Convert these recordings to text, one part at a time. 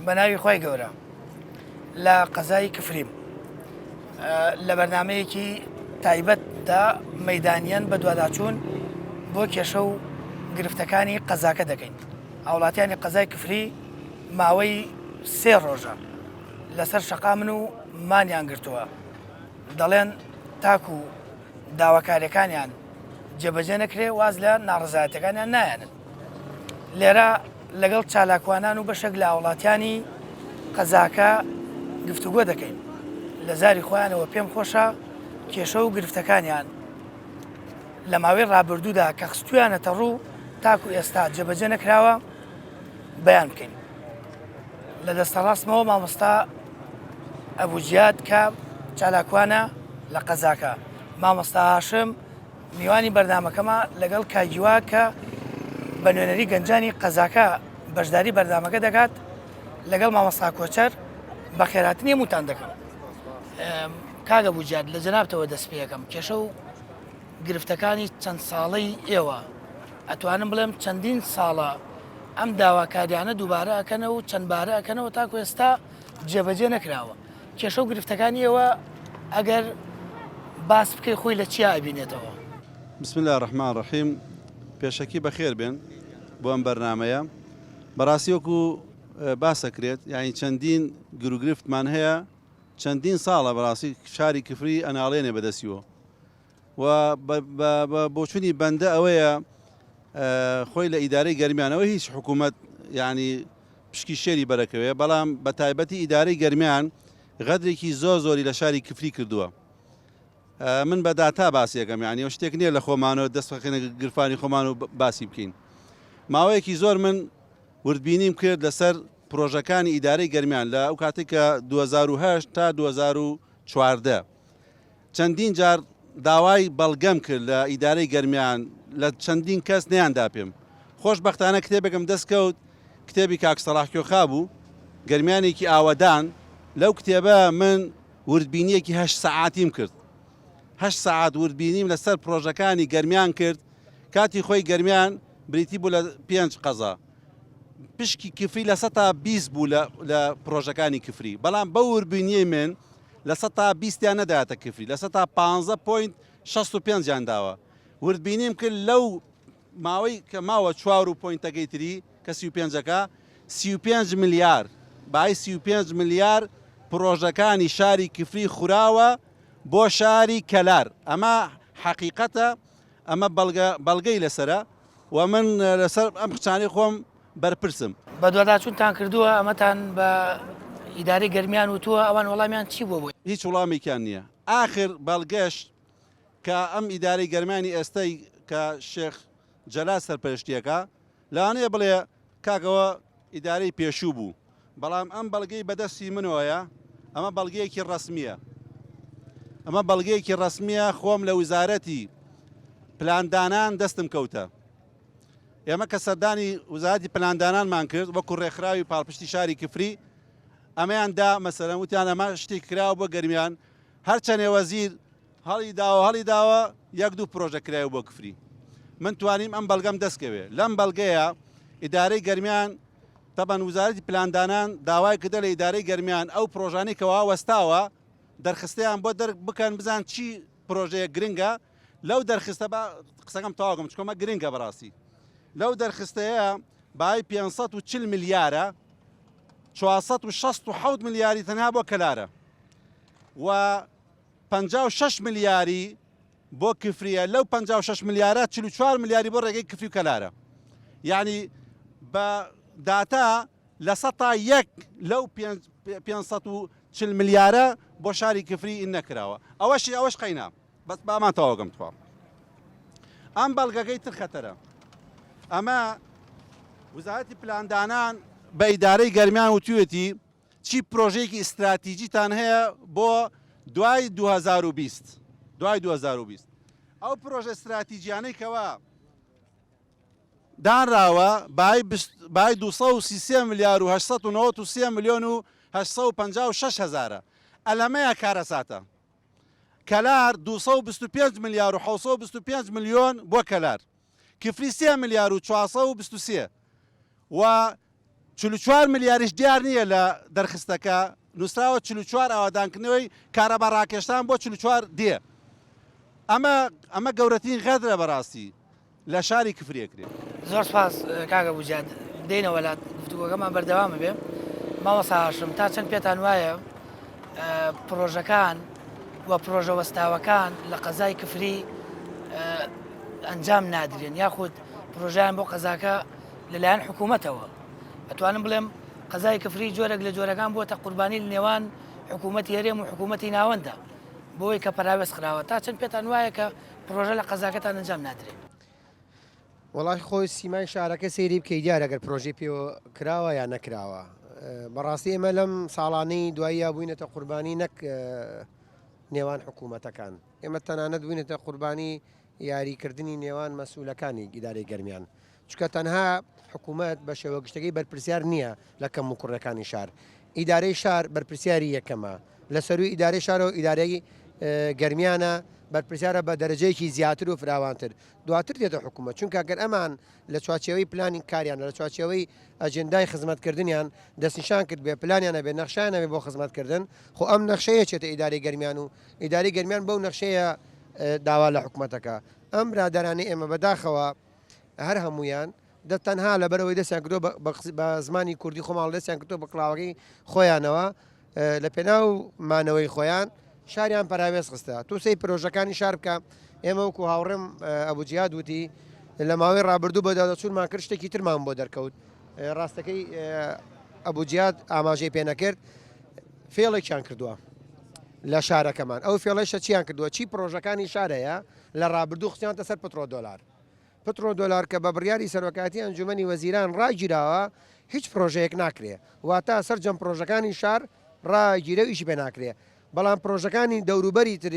بە ناوی خوای گەورە لە قەزای کفریم لە بەرنمەیەکی تایبەتدا مەدانیان بە دواداچوون بۆ کێشە و گرفتەکانی قەزاکە دەکەین هاوڵاتیانی قەزای کفری ماوەی سێ ڕۆژە لەسەر شەقامن و مانیان گرتووە دەڵێن تاکو داواکاریەکانیان جێبەجێ نەکرێ واز لە ناڕەزایەتەکانیان نایەنن. لێرە لەگەڵ چالاکوانان و بەشێک لە هاوڵاتیانی قەزاکە گفتوگۆ دەکەین لە زاری خۆیانەوە پێم خۆشە کێشە و گرفتەکانیان لە ماوەی ڕابردوودا کە خستویانەتە ڕوو تاکو ئێستا جێبەجێ نەکراوە بەیان بکەین. لە دەستە ڕاستمەوە مامۆستا ئەبوو جیاد کە چالاکوانە لە قەزاکە، مامۆستا هاشم میوانی بەرنامەکەمە لەگەڵ کاک هیوا کە بە نوێنەری گەنجانی قەزاکە بەشداری بەرنامەکە دەکات لەگەڵ مامۆستا کۆچەر بەخێراتنی هەمووتان دەکەم. کاک ئەبوو جیاد لە جەنابتەوە دەست پێ ئەکەم کێشە و گرفتەکانی چەند ساڵەی ئێوە ئەتوانم بڵێم چەندین ساڵە ئەم داواکاریانە دووبارە ئەکەنەوە و چەند بارە ئەکەنەوە تاکو ئێستا جێبەجێ نەکراوە کێشە و گرفتەکانی ئێوە ئەگەر باس بکەی خۆی لە چیا ئەبینێتەوە؟ بسم اللە الرحمن الرحیم پێشەکی بەخێر بێن بۆ ئەم بەرنامەیە بەڕاستی وەکو باسەکرێت یعنی چەندین گروگرفتمان هەیە چەندین ساڵە بەڕاستی شاری کفری ئەناڵێنێ بەدەستیەوە و بە بۆچونی بەندە ئەوەیە خۆی لە ئیدارەی گەرمیانەوە هیچ حکوومەت یعنی پشکی شێری بەرەکەوێ بەڵام بە تایبەتی ئیدارەی گەرمیان غەدرێکی زۆر زۆری لە شاری کفری کردووە من بە داتا باسیەکەم یعنی ئەو شتێک نییە لە خۆمانەوە دەست بخەینە گرفانی خۆمان و باسی بکەین ماوەیەکی زۆر من وردبینیم کرد لەسەر پرۆژەکانی ئیدارەی گەرمیان لە ئەو کاتێک کە 2008 تا 2014 چەندین جار داوای بەڵگەم کرد لە ئیدارەی گەرمیان لە چەندین کەس نەیاندا پێم. خۆشبەختانە کتێبێکم دەست کەوت، کتێبی کاک سەڵاح کوێخا بوو، گەرمیانێکی ئاوەدان، لەو کتێبە من وردبینییەکی هەشت سەعاتیم کرد. هەشت سەعات وردبینیم لەسەر پرۆژەکانی گەرمیان کرد، کاتی خۆی گەرمیان بریتی بوو لە پێنج قەزا. پشکی کفری 20% بوو لە پرۆژەکانی کفری، بەڵام بەو وردبینییەی من 20%یان نەدایەتە کفری، 15 point 65یان داوە. وردبینیم کرد لەو ماوەی کە ماوە چوار و point ەکەی تری کە 35ەکە، 35 ملیار، بای 35 ملیار پڕۆژەکانی شاری کفری خوراوە بۆ شاری کەلار. ئەمە حەقیقەتە، ئەمە بەڵگە بەڵگەی لەسەرە و من لەسەر ئەم قسانەی خۆم بەرپرسم. بەدواداچونتان کردووە ئەمەتان بە ئیدارەی گەرمیان وتووە ئەوان وەڵامیان چی بووە بۆی؟ هیچ وڵامێکیان نییە. ئاخر بەڵگەش کە ئەم ئیدارەی گەرمیانی ئێستەی کە شێخ جەلال سەرپەرشتیەکا لەوانەیە بڵێ کاک ئەوە ئیدارەی پێشوو بوو بەڵام ئەم بەڵگەی بەدەستی منەوەیە ئەمە بەڵگەیەکی ڕەسمییە ئەمە بەڵگەیەکی ڕەسمییە خۆم لە وزارەتی پلاندانان دەستم کەوتە ئێمە کە سەردانی وزارەتی پلاندانانمان کرد وەکو ڕێکخراوی پاڵپشتی شاری کفری ئەمەیان دا مەسەلەن وتیان ئەمە شتێک کراوە بۆ گەرمیان هەرچەنێ وەزیر هەڵی داوە هەڵی داوە یەک دوو پرۆژە کرایە بۆ کفری من توانیم ئەم بەڵگەم دەستکەوێ لەم بەڵگەیە ئیدارەی گەرمیان تەبەن وزارەتی پلاندانان داوای کردە لە ئیدارەی گەرمیان ئەو پرۆژانەی کەوا وەستاوە دەرخستەیان بۆ دەرک بکەن بزان چی پرۆژەیە گرنگە لەو دەرخستە بە قسەکەم تەواوکەم چکۆمە گرنگە بەڕاستی لەو دەرخستەیە بای 540 ملیارە 467 ملیاری تەنها بۆ کەلارە و 56 ملیاری بۆ کفریە لەو 56 ملیارە 44 ملیاری بۆ ڕێگەی کفری و کەلارە یعنی بە داتا 1% لەو 540 ملیارە بۆ شاری کفری ئین نەکراوە ئەوەشی ئەوەش قەینا بەس بامان تەواوکەم تخوا ئەم بەڵگەکەی تر خەتەرە ئەمە وزارەتی پلاندانان بە ئیدارەی گەرمیان وتوێتی چی پرۆژەیەکی ئیستراتیجیتان هەیە بۆ دوای 2020 دوای 2020 ئەو پرۆژە استراتیجیانەی کەوا دانراوە بای بای 233 ملیار و 893 ملیۆن و 856 هەزارە ئەلەمەیە کارەساتە کەلار 225 ملیار و 725 ملیۆن بۆ کەلار کفری 3 ملیار و 423 و. 44 ملیاریش دیار نییە لە دەرخستەکە نووسراوە 44 ئاوادانکردنەوەی کارەبا ڕاکێشان بۆ 44 دێ. ئەمە ئەمە گەورەترین غەدرە بەڕاستی لە شاری کفری ئەکرێ. زۆر سوپاس کاک ئەبو جیاد دێینەوە لات گفتوگۆکەمان بەردەوام ئەبێ. مامۆستا هاشم تا چەند پێتان وایە پڕۆژەکان و پڕۆژە وەستاوەکان لە قەزای کفری ئەنجام نادرێن یاخود پڕۆژیان بۆ قەزاکە لەلایەن حکوومەتەوە ئەتوانم بڵێم قەزای کفری جۆرێک لە جۆرەکان بووەتە قوربانی لە نێوان حکوومەتی هەرێم و حکوومەتی ناوەندە بۆی کە پەراوێز خراوە تا چەند پێتان وایە کە پڕۆژە لە قەزاکەتان ئەنجام نادرێ؟ وەڵای خۆی سیمای شارەکە سەیری بکەی دیارە گەر پرۆژەی پێوە کراوە یا نەکراوە بەڕاستی ئێمە لەم ساڵانەی دواییە بووینەتە قوربانی نەک نێوان حکوومەتەکان ئێمە تەنانەت بووینەتە قوربانی یاریکردنی نێوان مەسئولەکانی ئیدارەی گەرمیان چونکە تەنها حکوومەت بە شێوە گشتەکەی بەرپرسیار نییە لە کەم و کوڕەکانی شار ئیدارەی شار بەرپرسیاری یەکەمە لە سەروی ئیدارەی شارەوە ئیدارەی گەرمیانە بەرپرسیارە بە دەرەجەیەکی زیاتر و فراوانتر دواتر دێتە حکوومەت چونکە گەر ئەمان لە چوارچێوەی پلانی کاریان لە چوارچێوەی ئەجێندای خزمەتکردنیان دەستنیشان کرد بێ پلانیان هەبێ نەخشیان هەبێ بۆ خزمەتکردن خۆ ئەم نەخشەیە چێتە ئیدارەی گەرمیان و ئیدارەی گەرمیان بەو نەخشەیە داوا لە حکوومەتەکە ئەم برادەرانەی ئێمە بەداخەوە هەر هەموویان دە تەنها لەبەرئەوەی دەستیان کردووە بە زمانی کوردی خۆماڵ دەستیان کردووە بە کڵاوەکەی خۆیانەوە لە پێناو مانەوەی خۆیان شاریان پەراوێز خستە تو سەی پرۆژەکانی شار بکە ئێمە وەکو هاوڕێم ئەبوو جیاد وتی لە ماوەی ڕابردوو بە دادەچوونمان کرد شتێکی ترمان بۆ دەرکەوت ڕاستەکەی ئەبوو جیاد ئاماژەی پێ نەکرد فێڵێکیان کردووە لە شارەکەمان ئەو فێڵێشە چیان کردووە چی پرۆژەکانی شارەیە لە ڕابردوو خستیانتە سەر پترۆ دۆلار پترۆ دۆلار کە بە بڕیاری سەرۆکایەتی ئەنجومەنی وەزیران ڕاگیراوە، هیچ پرۆژەیەک ناکرێ، واتە سەرجەم پرۆژەکانی شار ڕاگیرێ و ئیشی پێ ناکرێ، بەڵام پرۆژەکانی دەوروبەری تر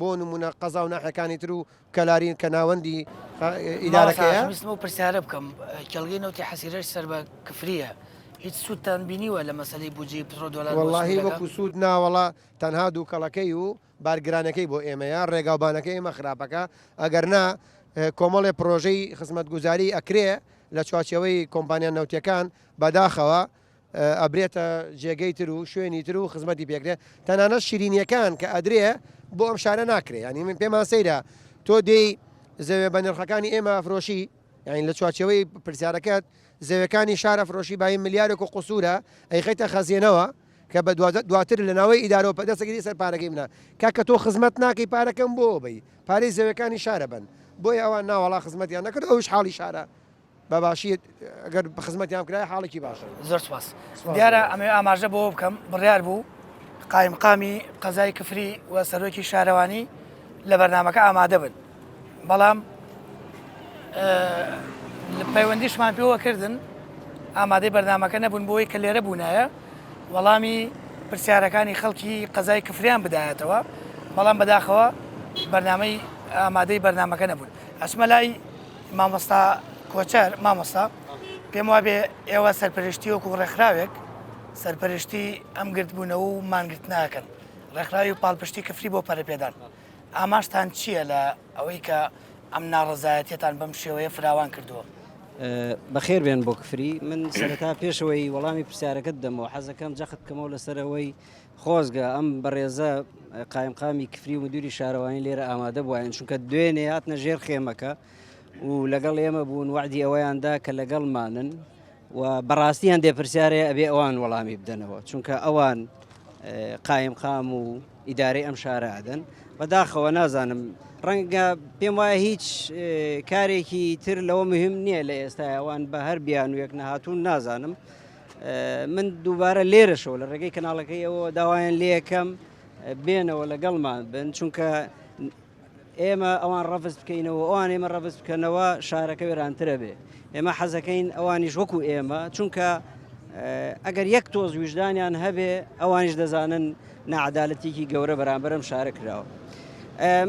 بۆ نموونە قەزا و ناحیەکانی تر و کەلاری کە ناوەندی مامۆستا ئیدارەکەیە. ویستم ئەو پرسیارە بکەم، کێڵگەی نەوتی حەسیرەش سەر بە کفرییە، هیچ سوودتان بینیوە لە مەسەلەی بودجەی پترۆ دۆلار بۆ وەڵاهی سنوورەکە؟ وەکو سوود نا وەڵا تەنها دووکەڵەکەی و بارگرانەکەی بۆ ئێمەیە، ڕێگاوبانەکەی ئێمە خراپەکە، ئەگەر نا کۆمەڵێ پڕۆژەی خزمەتگوزاری ئەکرێ لە چوارچێوەی کۆمپانیا نەوتیەکان، بەداخەوە ئەبرێتە جێگەی تر و شوێنی تر و خزمەتی پێکرێ، تەنانەت شیرینیەکان کە ئەدرێ بۆ ئەم شارە ناکرێ، یانی من پێمان سەیرە تۆ دێی زەوێ بەنرخەکانی ئێمە ئەفرۆشی، یانی لە چوارچێوەی پرسیارەکەت زەوێکانی شارە فرۆشی بایی ملیارێک و قسوورە ئەیخەیتە خەزێنەوە، کە بە دواتر لە ناوەی ئیدارەوە پە دەستەکەی سەر پارەکەی منە کاکە تۆ خزمەت ناکەی پارەکەم بۆ بەی پارەی زەوێکانی شارە بن بۆیە ئەوان ناوەڵا خزمەتیان نەکرد ئەوش حاڵی شارە بە باشی ئەگەر خزمەتیان کرای حاڵێکی باشە. زۆر سوپاس. دیارە ئەمەوێ ئاماژە بەوە بکەم بڕیار بوو قایمقامی قەزای کفری و سەرۆکی شارەوانی لە بەرنامەکە ئامادە بن بەڵام پەیوەندیشمان پێوە کردن ئامادەی بەرنامەکە نەبوون بۆی کە لێرە بوونایە وەڵامی پرسیارەکانی خەڵکی قەزای کفریان بدایەتەوە بەڵام بەداخەوە بەرنامەی ئامادەی بەرنامەکە نەبوون ئەچمە لای مامۆستا کۆچەر مامۆستا پێم وابێ ئێوە سەرپەرشتی وەکو ڕێکخراوێک سەرپەرشتی ئەم گردبوونەوە و مانگرتناکەن ڕێکخراوی و پاڵپشتی کفری بۆ پەرەپێدان ئامانجتان چییە لە ئەوەی کە ئەم ناڕەزایەتیەتان بەم شێوەیە فراوان کردووە؟ بەخێر بێن بۆ کفری. من سەرەتا پێشەوەی وەڵامی پرسیارەکەت بدەمەوە حەزەکەم جەخت بکەمەوە لەسەر ئەوەی خۆزگە ئەم بەڕێزە قایمقامی کفری و مدیری شارەوانی لێرە ئامادە بووایەن چونکە دوێنێ هاتنە ژێر خێمەکە و لەگەڵ ئێمە بوون وەعدی ئەوەیان دا کە لەگەڵمانن و بەڕاستی هەندێ پرسیارێ ئەبێ ئەوان وەڵامی بدەنەوە چونکە ئەوان قایمقام و ئیدارەی ئەم شارە ئەدەن بەداخەوە نازانم ڕەنگە پێم وایە هیچ کارێکی تر لەوە مهم نییە لە ئێستا ئەوان بە هەر بیانوویەک نەهاتوون نازانم من دووبارە لێرەشەوە لە ڕێگەی کەناڵەکەی ئەوە داوایان لێکەم بێنەوە لەگەڵمان بن چونکە ئێمە ئەوان ڕەفز بکەینەوە ئەوان ئێمە ڕەفز بکەنەوە شارەکە وێرانترە بێ ئێمە حەزەکەین ئەوانیش وەکو ئێمە چونکە ئەگەر یەک تۆز ویژدانیان هەبێ ئەوانیش دەزانن نەعادالەتێکی گەورە بەرامبەرم شارە کراوە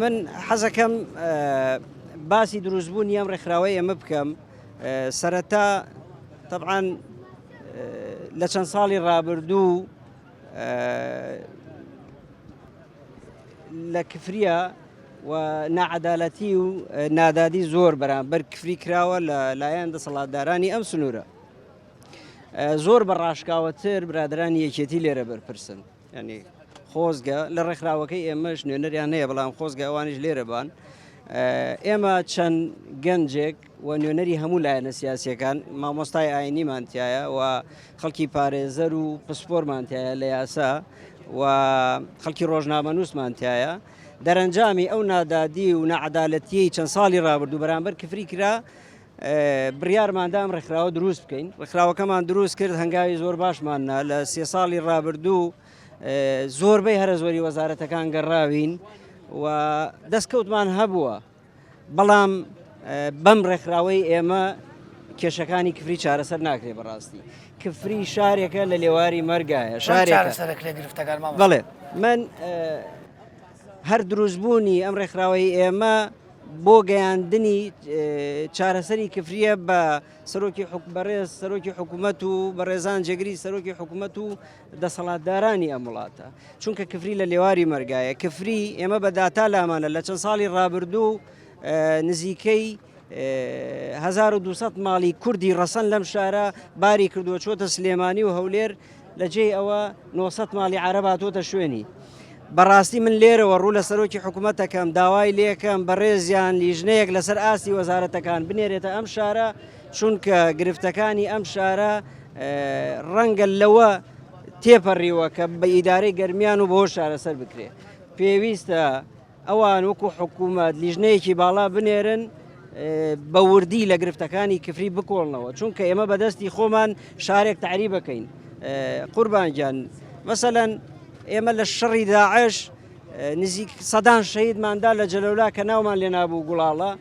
من حەزەکەم باسی دروستبوونی ئەم ڕێکخراوەی ئێمە بکەم سەرەتا طبعاً لە چەند ساڵی ڕابردوو لە کفریە و ناعەدالەتی و نادادی زۆر بەرامبەر کفری کراوە لە لایەن دەسەڵاتدارانی ئەم سنوورە. زۆر بە ڕاشکاوەتر برادرانی یەکێتی لێرە بەرپرسن ینی خۆزگە لە ڕێکخراوەکەی ئێمەش نوێنەریان هەیە بەڵام خۆزگە ئەوانیش لێرە بان ئێمە چەند گەنجێک و نوێنەری هەموو لایەنە سیاسیەکان مامۆستای ئاینیمان تایە و خەڵکی پارێزەر و پسپۆرمان تایە لە یاسا و خەڵکی ڕۆژنامەنووسمان تایە دەرەنجامی ئەو نادادی و نەعەدالەتیەی چەند ساڵی ڕابردوو بەرامبەر کفری کرا بڕیارماندا ئەم ڕێکخراوە دروست بکەین ڕێکخراوەکەمان دروست کرد هەنگاوی زۆر باشمان نا لە سێ ساڵی ڕابردوو زۆربەی هەرە زۆری وەزارەتەکان گەڕاوین و دەستکەوتمان هەبووە بەڵام بەم ڕێکخراوەی ئێمە کێشەکانی کفری چارەسەر ناکرێ بەڕاستی کفری شارێکە لە لێواری مەرگایە شارێکە بەڵێ من هەر دروستبوونی ئەم ڕێکخراوەی ئێمە بۆ گەیاندنی چارەسەری کفریە بە سەرۆکی بەڕێز سەرۆکی حکوومەت و بەڕێزان جێگری سەرۆکی حکوومەت و دەسەڵاتدارانی ئەم وڵاتە چونکە کفری لە لێواری مەرگایە کفری ئێمە بە داتا لامانە لە چەند ساڵی ڕابردوو نزیکەی 1200 ماڵی کوردی ڕەسەن لەم شارە باری کردووە چۆتە سلێمانی و هەولێر لە جێی ئەوە 900 ماڵی عەرەب هاتۆتە شوێنی. بەڕاستی من لێرەوە ڕوو لە سەرۆکی حکوومەت دەکەم داوای لێکەم بەڕێزیان لیژنەیەک لەسەر ئاستی وەزارەتەکان بنێرێتە ئەم شارە چونکە گرفتەکانی ئەم شارە ڕەنگە لەوە تێپەڕیوە کە بە ئیدارەی گەرمیان و بۆ چارەسەر بکرێت پێویستە ئەوان وەکو حکوومەت لیژنەیەکی باڵا بنێرن بە وردی لە گرفتەکانی کفری بکۆڵنەوە چونکە ئێمە بەدەستی خۆمان شارێک تەعریبەکەین قوربان گیان مەسەلەن ئێمە لە شەڕی داعش نزیک سەدان شەهیدماندا لە جەلەولا کە ناومان لێ نابوو گوڵاڵە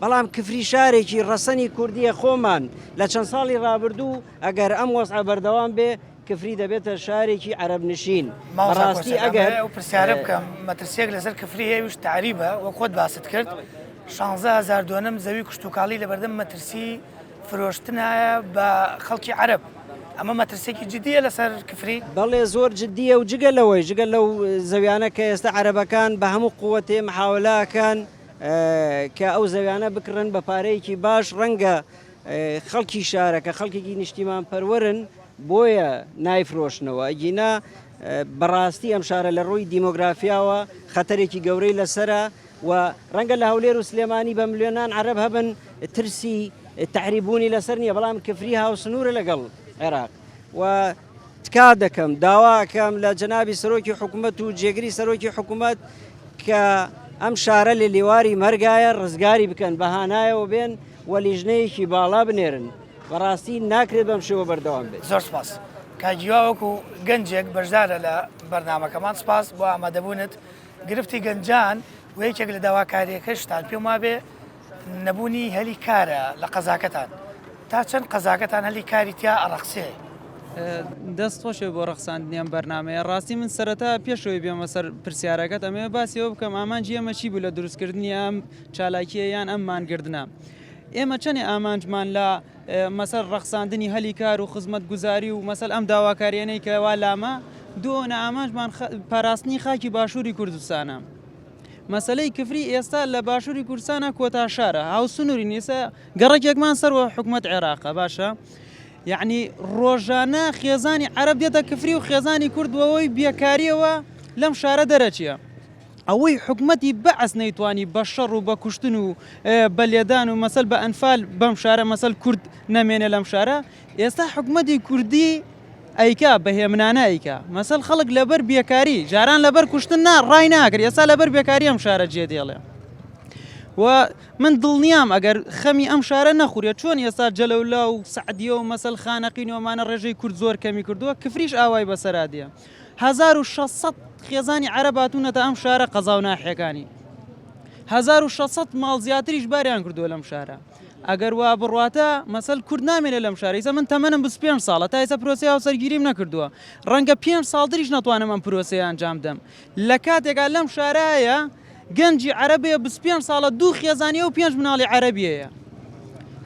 بەڵام کفری شارێکی ڕەسەنی کوردیە خۆمان لە چەند ساڵی ڕابردوو ئەگەر ئەم وەزعە بەردەوام بێ کفری دەبێتە شارێکی عەرەب نشین بەڕاستی ئەگەر ئەو پرسیارە بکەم مەترسیەک لەسەر کفری هەیە ویش تەعریبە وەک خۆت باست کرد 16000 دۆنم زەوی کشتوکاڵی لەبەردەم مەترسی فرۆشتنایە بە خەڵکی عەرەب ئەمە مەترسیەکی جدیە لەسەر کفری؟ بەڵێ زۆر جدیە و جگە لەوەی جگە لەو زەویانە کە ئێستا عەرەبەکان بە هەموو قوەتێ محاولە ئەکەن کە ئەو زەویانە بکڕن بە پارەیەکی باش ڕەنگە خەڵکی شارەکە خەڵکێکی نیشتیمان پەروەرن بۆیە نایفرۆشنەوە ئەگینا بەڕاستی ئەم شارە لە ڕووی دیمۆگرافیاوە خەتەرێکی گەورەی لەسەرە و ڕەنگە لە هەولێر و سلێمانی بە ملیۆنان عەرەب هەبن ترسی تەعریب بوونی لەسەر نییە بەڵام کفری هاوسنوورە لەگەڵ عێراق و تکا دەکەم داوا ئەکەم لە جەنابی سەرۆکی حکوومەت و جێگری سەرۆکی حکوومەت کە ئەم شارە لە لێواری مەرگایە ڕزگاری بکەن بە هانایەوە بێن و لیژنەیەکی باڵا بنێرن بەڕاستی ناکرێت بەم شێوە بەردەوام بێت. زۆر سپاس کاک هیوا وەکو گەنجێک بەشدارە لە بەرنامەکەمان سپاس بۆ ئامادەبوونت گرفتی گەنجان و یەکێک لە داواکاریەکەشتان پێم وابێ نەبوونی هەلی کارە لە قەزاکەتان تا چەند قەزاکەتان هەلی کاری تیا ئەڕەخسێ؟ دەست خۆشێ بۆ ڕەخساندنی ئەم بەرنامەیە ڕاستی من سەرەتا پێشەوەی بێمە سەر پرسیارەکەت ئەمەوێ باسی ئەوە بکەم ئامانجی ئێمە چی بوو لە دروستکردنی ئەم چالاکیە یان ئەم مانگردنە ئێمە چەنێ ئامانجمان لە مەسەل ڕەخساندنی هەلی کار و خزمەتگوزاری و مەسەل ئەم داواکاریانەی کە وا لامە دووەنە ئامانجمان پاراستنی خاکی باشووری کوردستانە مەسەلەی کفری ئێستا لە باشووری کوردستانە کۆتا شارە هاوسنوورین ئێستا گەڕەکێکمان سەر وە حکومەت عێراقە باشە یعنی ڕۆژانە خێزانی عەرەب دێتە کفری و خێزانی کورد بەوەی بێکاریەوە لەم شارە دەرەچیە ئەوەی حکومەتی بەعس نەیتوانی بە شەڕ و بە کوشتن و بە لێدان و مەسەل بە ئەنفال بەم شارە مەسەل کورد نەمێنێ لەم شارە ئێستا حکومەتی کوردی ئەیکا بە هێمنانە ئەیکا مەسەل خەڵک لەبەر بێکاری جاران لەبەر کوشتن نا ڕای ناکرد ئێستا لەبەر بێکاری ئەم شارە جێ دێڵێ و من دڵنیام ئەگەر خەمی ئەم شارە نەخورێت چۆن ئێستا جەلەولا و سعدیە و مەسەل خانەقین و ئەمانە ڕێژەی کورد زۆر کەمی کردووە کفریش ئاوای بەسەرا دێ 1600 خێزانی عەرەب هاتوونەتە ئەم شارە قەزا و ناحیەکانی 1600 ماڵ زیاتریش باریان کردووە لەم شارە ئەگەر وا بڕواتە مەسەل کورد نامێنێ لەم شارە ئیستا من تەمەنم 25 ساڵە تا ئێستا پرۆسەی هاوسەرگیریم نەکردووە ڕەنگە پێنج ساڵ تریش نەتوانم ئەم پرۆسەیە ئەنجام بدەم لە کاتێکا لەم شارایە گەنجی عەرەبەیە 25 ساڵە دوو خێزانیە و پێنج مناڵی عەرەبیەیە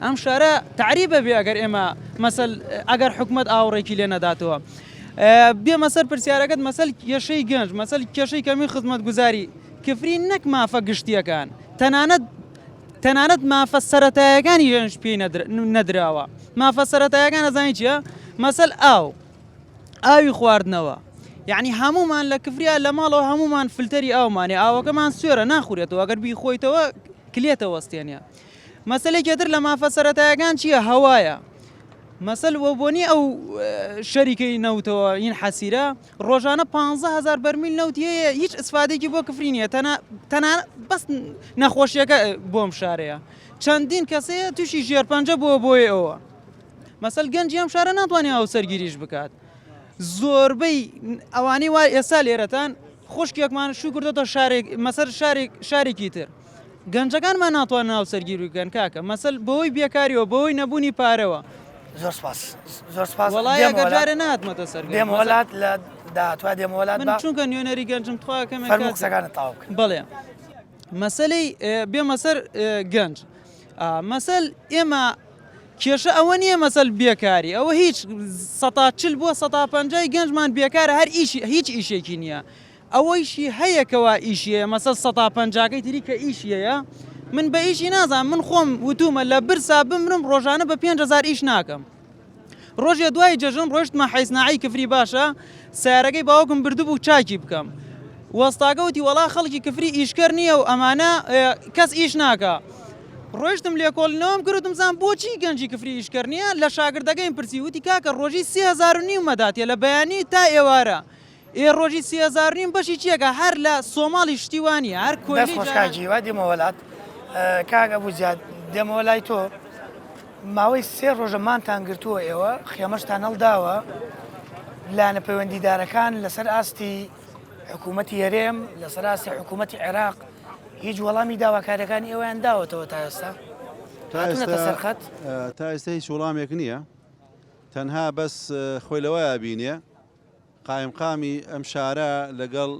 ئەم شارە تەعریبە بێ ئەگەر ئێمە مەسەل ئەگەر حکومەت ئاوڕێکی لێ نەداتەوە بێمە سەر پرسیارەکەت مەسەل کێشەی گەنج مەسەل کێشەی کەمی خزمەتگوزاری کفری نەک مافە گشتیەکان تەنانەت تەنانەت مافە سەرەتایەکانی ژنش پێی نەدراوە مافە سەرەتایەکان ئەزانی چیە؟ مەسەل ئاو ئاوی خواردنەوە یعنی هەمومان لە کفریا لە ماڵەوە هەمومان فلتەری ئاومانێ ئاوەکەمان سوێرە ناخورێتەوە ئەگەر بیخۆیتەوە کلێتە وەستێنە مەسەلێکی تر لە مافە سەرەتایەکان چییە هەوایە مەسەل وە بۆنی ئەو شەریکەی نەوتەوە هین حەسیرە ڕۆژانە 15000 بەرمیل نەوتی هەیە هیچ ئیسفادێکی بۆ کفری نییە تەنا تەنا بەس نەخۆشیەکە بۆم شارەیە چەندین کەسەیە تووشی ژێرپەنجە بووە بۆیە ئەوە مەسەل گەنجی ئەم شارە ناتوانێت هاوسەرگیریش بکات زۆربەی ئەوانەی وا ئێستا لێرەتان خوشکێکمان شوو کردۆتە شارێک مەسەر شارێک شارێکی تر گەنجەکانمان ناتوانن هاوسەرگیری بکەن کاکە مەسەل بەهۆی بێکاریەوە بەهۆی نەبوونی پارەوە. زۆر سپاس زۆر سپاس وەڵای ئەگەر جارێ نەهاتمەتە سەر گەنج دێمەوە لات لە داهاتوە دێمەوە لات من چونکە نوێنەری گەنجم تخوا کەمێک فەرموو قسەکانت تەواو بکە. بەڵێ مەسەلەی بێمە سەر گەنج مەسەل ئێمە کێشە ئەوە نییە مەسەل بێکاری ئەوە هیچ سەتا چل بۆ سەتا پەنجای گەنجمان بێکارە هەر ئیشی هیچ ئیشێکی نییە ئەوەیشی هەیە کەوا ئیشی هەیە مەسەل سەتا پەنجاکەی تری کە ئیشی هەیە من بە ئیشی نازانم من خۆم وتومە لە برسا بمرم ڕۆژانە بە 5000 ئیش ناکەم ڕۆژێ دوای جەژن ڕۆشتمە حەیسناعی کفری باشە سیارەکەی باوکم بردبوو چاکی بکەم وەستاکە وتی وەڵا خەڵکی کفری ئیشکەر نییە و ئەمانە کەس ئیش ناکە ڕۆشتم لێکۆڵینەوەم کرد وتم زان بۆچی گەنجی کفری ئیشکەر نییە لە شاگردەکەیم پرسی وتی کاکە ڕۆژی 3000 و نیو مەداتێ لە بەیانی تا ئێوارە ئێ ڕۆژی 3000 نیم بەشی چیەکە هەر لە سۆماڵی شتی وا نییە هەر دەست کۆیلەی خۆش جاران کاک هیوا دێمەوە لات کاک ئەبوو زیاد دێمەوە لای تۆ ماوەی سێ ڕۆژە مانتان گرتووە ئێوە خێمەشتان هەڵداوە لایەنە پەیوەندیدارەکان لەسەر ئاستی حکوومەتی هەرێم لەسەر ئاستی حکوومەتی عێراق هیچ وەڵامی داواکاریەکانی ئێوەیان داوەتەوە تا ئێستا تا هاتوونەتە ئێستا سەر خەت؟ تا ئێستا هیچ وەڵامێک نییە تەنها بەس خۆی لەوەیا بینێ قایمقامی ئەم شارە لەگەڵ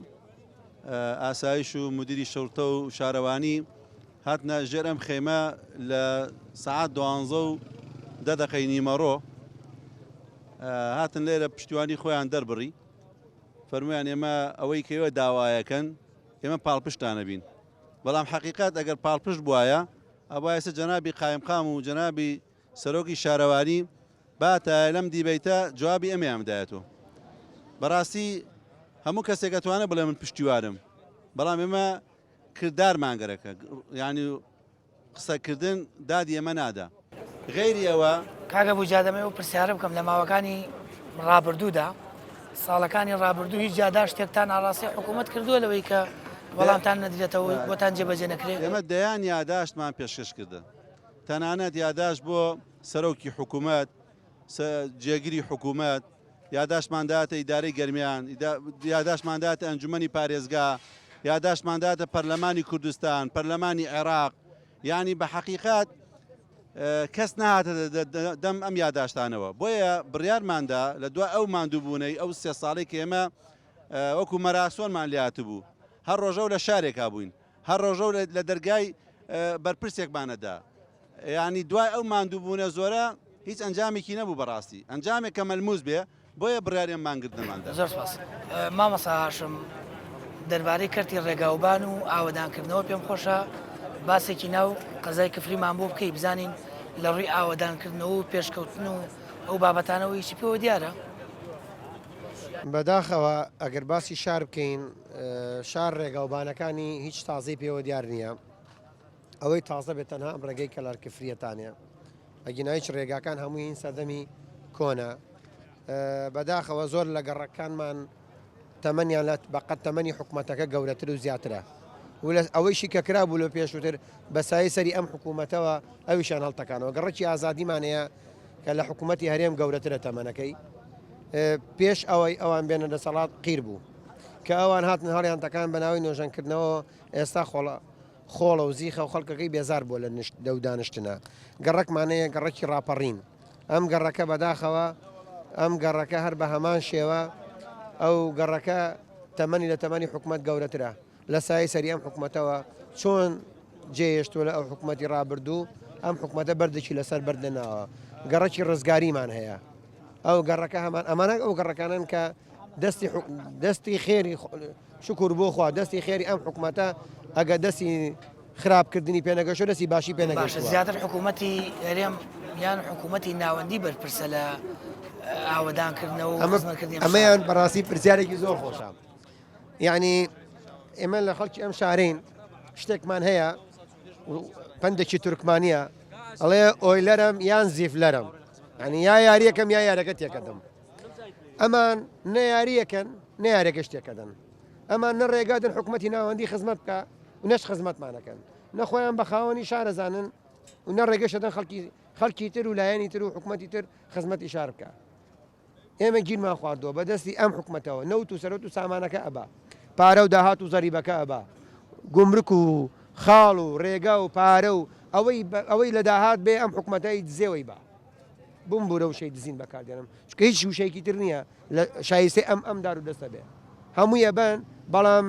ئاسایش و مدیری شورتە و شارەوانی هاتنە ژێر ئەم خێمە لە سەعات دوانزە و دە دەقەی نیمەڕۆ هاتن لێرە پشتیوانی خۆیان دەربڕی فەرمویان ئێمە ئەوەی کە ئێوە داوایەکەن ئێمە پاڵپشتانە بین بەڵام حەقیقەت ئەگەر پاڵپشت بوایە ئەبا ئێستا جەنابی قایمقام و جەنابی سەرۆکی شارەوانی باتایە لەم دیبەیتە جوابی ئەمەیان بدایەتەوە. بەڕاستی هەموو کەسێک ئەتوانێت بڵێ من پشتیوانم، بەڵام ئێمە کردارمان گەرەکە، یانی قسەکردن دادی ئێمە نادا. غەیری ئەوە. کاک ئەبو جا دەمەوێ ئەو پرسیارە بکەم لە ماوەکانی ڕابردوودا ساڵەکانی ڕابردوو هیچ یاداشتێکتان ئاڕاستەی حکوومەت کردووە لەوەی کە وەڵامتان نەدرێتەوە بۆتان جێبەجێ نەکرێ؟ ئێمە دەیان یاداشتمان پێشکەش کردن، تەنانەت یاداشت بۆ سەرۆکی حکوومەت، جێگری حکوومەت، یاداشتمان داتە ئیدارەی گەرمیان، یاداشتمان داتە ئەنجومەنی پارێزگا، یاداشتمان داتە پەرلەمانی کوردستان، پەرلەمانی عێراق، یانی بە حەقیقەت کەس نەهاتە دەم ئەم یاداشتانەوە. بۆیە بڕیارماندا لە دوای ئەو ماندووبوونەی ئەو سێ ساڵەی کە ئێمە وەکو مەراسۆنمان لێهاتبوو، هەر ڕۆژە و لە شارێکا بووین، هەر ڕۆژە و لە دەرگای بەرپرسێکمانەدا یانی دوای ئەو ماندووبوونە زۆرە هیچ ئەنجامێکی نەبوو بەڕاستی ئەنجامێک کە مەلموس بێ بۆیە بڕیاری ئەم مانگرتنەمان دا. زۆر سپاس مامۆستا هاشم دەربارەی کەرتی ڕێگاوبان و ئاوەدانکردنەوە پێم خۆشە باسێکی ناو قەزای کفریمان بۆ بکەی بزانین لە ڕووی ئاوەدانکردنەوە و پێشکەوتن و ئەو بابەتانەوە هیچی پێوە دیارە؟ بەداخەوە ئەگەر باسی شار بکەین شار ڕێگاوبانەکانی هیچ تازەی پێوە دیار نییە ئەوەی تازە بێت تەنها ئەم ڕێگەی کەلار کفریەتانە ئەگینا هیچ ڕێگاکان هەمووی هین سەردەمی کۆنە بەداخەوە زۆر لە گەڕەکانمان تەمەنیان لە بەقەت تەمەنی حکوومەتەکە گەورەتر و زیاترە و لە ئەوەیشی کە کرا بوو لە پێشووتر بە سایەی سەری ئەم حکوومەتەوە ئەویشان هەڵتەکانەوە گەڕەکی ئازادیمان هەیە کە لە حکوومەتی هەرێم گەورەترە تەمەنەکەی پێش ئەوەی ئەوان بێنە دەسەڵات قیر بوو کە ئەوان هاتن هەڵیان تەکان بە ناوی نۆژەنکردنەوە ئێستا خۆڵە خۆڵە و زیخە و خەڵکەکەی بێزار بووە لە لەو دانیشتنە. گەڕەکمان هەیە گەڕەکی ڕاپەڕین. ئەم گەڕەکە بەداخەوە ئەم گەڕەکە هەر بە هەمان شێوە ئەو گەڕەکە تەمەنی لە تەمەنی حکومەت گەورەترە. لە سایەی سەری ئەم حکومەتەوە چۆن جێهێشتووە لە ئەو حکومەتی ڕابردوو ئەم حکومەتە بەردێکی لەسەر بەرد نەناوە. گەڕەکی ڕزگاریمان هەیە. ئەو گەڕەکە هەمان ئەمانە ئەو گەڕەکانەن کە دەستی دەستی خێری شکر بۆ خوا دەستی خێری ئەم حکومەتە ئەگە دەستی خراپکردنی پێنەگەشت دەستی باشی پێنەگەشت زیاتر حکوومەتی هەرێم یان حکوومەتی ناوەندی بەرپرسە لە. ئاوەدانکردنەوە و خزمەتکردنی ئەم شارە؟ ئەمەیان بەڕاستی پرسیارێکی زۆر خۆشە. یعنی ئێمە لە خەڵکی ئەم شارین شتێکمان هەیە پەندێکی تورکمانیە ئەڵێ ئۆیلەرم یان زیفلەرم ینی یا یاریەکەم یا یارەکە تێکەدەم ئەمان نە یاریەکەن نە یارەکەش تێکەدەن ئەمان نە ڕێگادن حکوومەتی ناوەندی خزمەت بکە و نەش خزمەتمانەکەن نەخۆیان بە خاوەنی شارەزانن و نە ڕێگەشەدەن خەڵکی خەڵکی تر و لایەنی تر و حکوومەتی تر خزمەتی شار بکە ئێمە گیرمان خواردووە بە دەستی ئەم حکومەتەوە نەوت و سەرەت و سامانەکە ئەبا پارە و داهات و زەریبەکە ئەبا گومرک و خاڵ و ڕێگا و پارە و ئەوەی ئەوەی لە داهات بێ ئەم حکومەتەی دزێوەی با بمبورە وشەی دزین بەکاردێنم چونکە هیچ وشەیەکی تر نییە لە شایستەی ئەم ئەم دار و دەستە بێ هەمووی ئەبەن بەڵام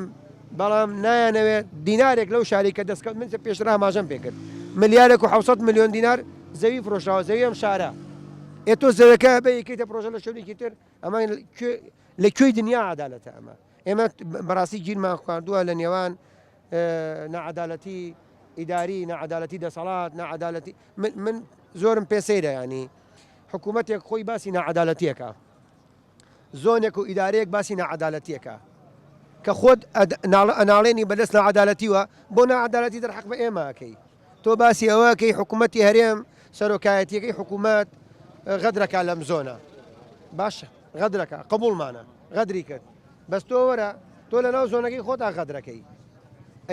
بەڵام نایانەوێت دینارێک لەو شاری کە دەستکەوت من پێشتر ئاماژەم پێکرد ملیارێک و 700 ملیۆن دینار زەوی فرۆشراوە زەوی ئەم شارە ئێ تۆ زەوەکە بە یەکەیتە پرۆژە لە شوێنێکی تر ئەمە لە کوێی دنیا عدالەتە ئەمە ئێمە بەڕاستی گیرمان خواردووە لە نێوان نەعادالەتی ئیداری نەعادالەتی دەسەڵات نەعادالەتی من من زۆرم پێ سەیرە ینی حکوومەتێک خۆی باسی نەعادالەتیەکە زۆنێک و ئیدارەیەک باسی ناعەدالەتیەکە کە خۆت ئەناڵێنی بەدەست ناعەدالەتیوە بۆ ناعەدالەتی دەرحەق بە ئێمە ئەکەی تۆ باسی ئەوەکەی حکوومەتی هەرێم سەرۆکایەتیەکەی حکوومەت غەدرەکە لەم زۆنە باشە غەدرەکە قبوڵمانە غەدری کرد بەس تۆ وەرە تۆ لە ناو زۆنەکەی خۆتا غەدرەکەی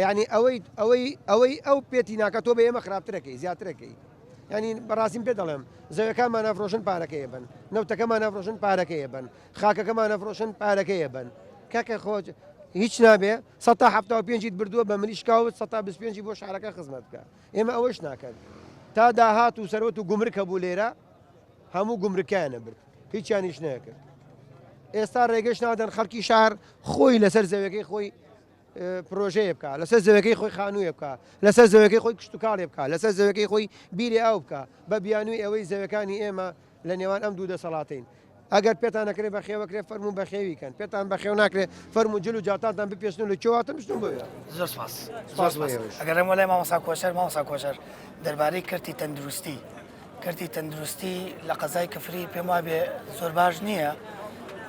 یعنی ئەوەی ئەوەی ئەوەی ئەو پێتی ناکە تۆ بە ئێمە خراپترەکەی زیاترەکەی یانی بەڕاستیم پێ دەڵێم زەویەکانمان ئەفرۆشن پارەکەی ئەبەن نەوتەکەمان ئەفرۆشن پارەکەی ئەبەن خاکەکەمان ئەفرۆشن پارەکەی ئەبەن کاکە خۆ هیچ نابێ 175 بردووە بە منی شکاوت 125 بۆ شارەکە خزمەت بکە ئێمە ئەوەش ناکەن تا داهات و سەرۆت و گومرک هەبوو لێرە هەموو گومرکیانە برد هیچیانیش نەکرد ئێستا ڕێگەش نادەن خەڵکی شار خۆی لەسەر زەویەکەی خۆی پرۆژەیە بکە لەسەر زەوەکەی خۆی خانوویە بکە لەسەر زەوەکەی خۆی کشتتوکاڵێ بکە لەسەر زەوەکەی خۆی بیری ئاو بکە بە بیانووی ئەوەی زەوەکانی ئێمە لە نێوان ئەم دوو دەسەڵاتین ئەگەر پێتان نەکرێ بەخێوەکرێ فەرموو بەخێوی کەن پێتان بەخێو ناکرێ فەرموو جل و جاتانتان بپێچن و لە کوێ هاتن بچن بۆ وێ. زۆر سپاس زۆر سپاس ئەگەڕێمەوە لای مامۆستا کۆچەر مامۆستا کۆچەر دەربارەی کەرتی تەندروستی کەرتی تەندروستی لە قەزای کفری پێم وابێ زۆر باش نییە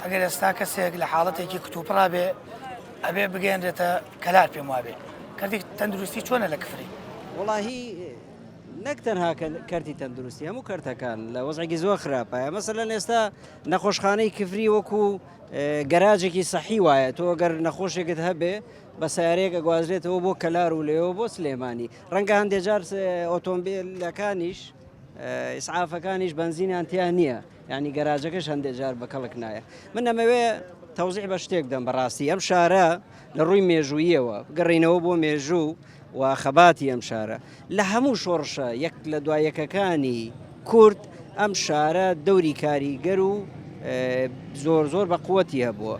ئەگەر ئێستا کەسێک لە حاڵەتێکی کتوپڕا بێ ئەبێ بگەێنرێتە کەلار پێم وابێ کەرتی تەندروستی چۆنە لە کفری؟ وەڵاهی نەک تەنها کەرتی تەندروستی هەموو کەرتەکان لە وەزعێکی زۆر خراپە مەسەلەن ئێستا نەخۆشخانەی کفری وەکو گەراجێکی سەحی وایە تۆ گەر نەخۆشێکت هەبێ بە سیارەیەک ئەگوازرێتەوە بۆ کەلار و لەوێوە بۆ سلێمانی ڕەنگە هەندێک جار ئۆتۆمبیلەکانیش ئیسعافەکانیش بەنزینیان تیا نییە یعنی گەراجەکەش هەندێک جار بە کەڵک نایە من ئەمەوێ تەوزیع بە شتێک دەم بەڕاستی ئەم شارە لە ڕووی مێژوویەوە گەڕینەوە بۆ مێژوو و خەباتی ئەم شارە لە هەموو شۆڕشە یەک لە دوا یەکەکانی کورد ئەم شارە دەوری کاریگەر و زۆر زۆر بە قوتی هەبووە.